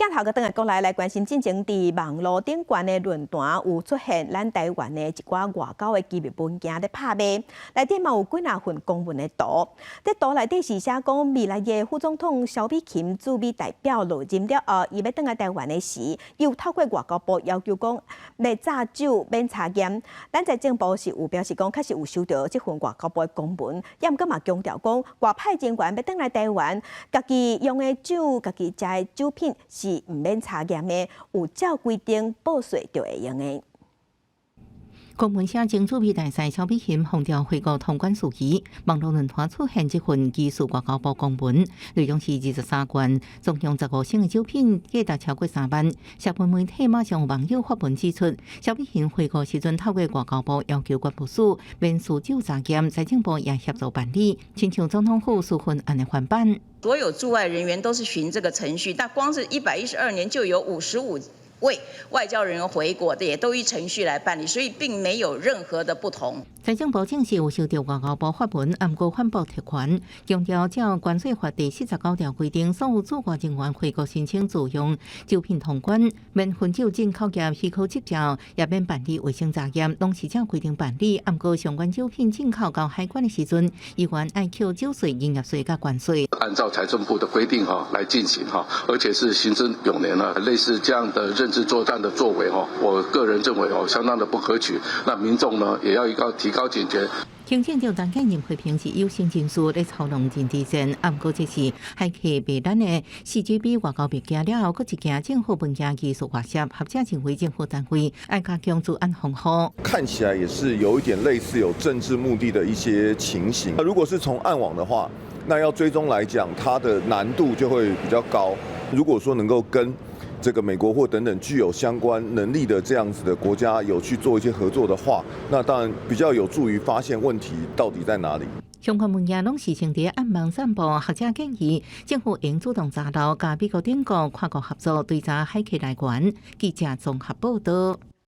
鏡頭閣轉來國內來關心，進前佇網路頂懸的論壇有出現咱台灣的一寡外交的機密文件咧拍賣，內底嘛有幾若份公文的圖。這圖內底是寫講未來的副總統蕭美琴駐美代表落任了後，伊欲轉來台灣的時，又透過外交部要求講欲炸酒免查驗。咱財政部是有表示講，確實有收著這份外交部的公文，也毋過嘛強調講，外派人員欲轉來台灣，家己用的酒、家己食的酒品是毋免查驗的，有照規定報稅就會用的。公文寫前駐美大使蕭美琴奉調回國通關事宜，網路論壇出現這份疑似外交部公文，內容是23罐，總共15升的酒品，價值超過3萬。社群媒體馬上有網友發文指出，蕭美琴回國時陣透過外交部要求關務署免事酒查驗，財政部也協助辦理，親像總統府處分案的翻版。所有駐外人員都是循這個程序，但光是112年就有55位外交人員回國的，也都依程序來辦理，所以並沒有任何的不同。財政部證實有收到外交部發文，毋過反駁撤權，強調照關稅法第49條規定，所有駐外人員回國申請自用酒品通關，免分酒進口業許可執照，也免辦理衛生查驗，攏是照規定辦理。毋過相關酒品進口到海關的時陣，依然愛扣酒稅、營業稅佮關稅。按照財政部的規定哈來進行哈，而且是行之有年了，類似這樣的認知作戰的作為哈，我個人認為哦相當的不可取。那民眾呢也要一個提高警覺。行政長陳建仁批評是有心人士咧操弄認知戰，毋過這是駭客賣咱的 CGB 外交物件了後，閣一件政府文件技術外泄，學者認為政府單位愛加強資安防護。看起來也是有一點類似有政治目的的一些情形。那如果是從暗網的話，那要追蹤來講，它的難度就會比較高。如果說能夠跟這個美國或等等具有相關能力的這樣子的國家有去做一些合作的話，那當然比較有助於發現問題到底在哪裡。相關文件攏是先佇暗網散布，學者建議政府應主動查漏，佮美國等國跨國合作追查駭客來源。記者綜合報道。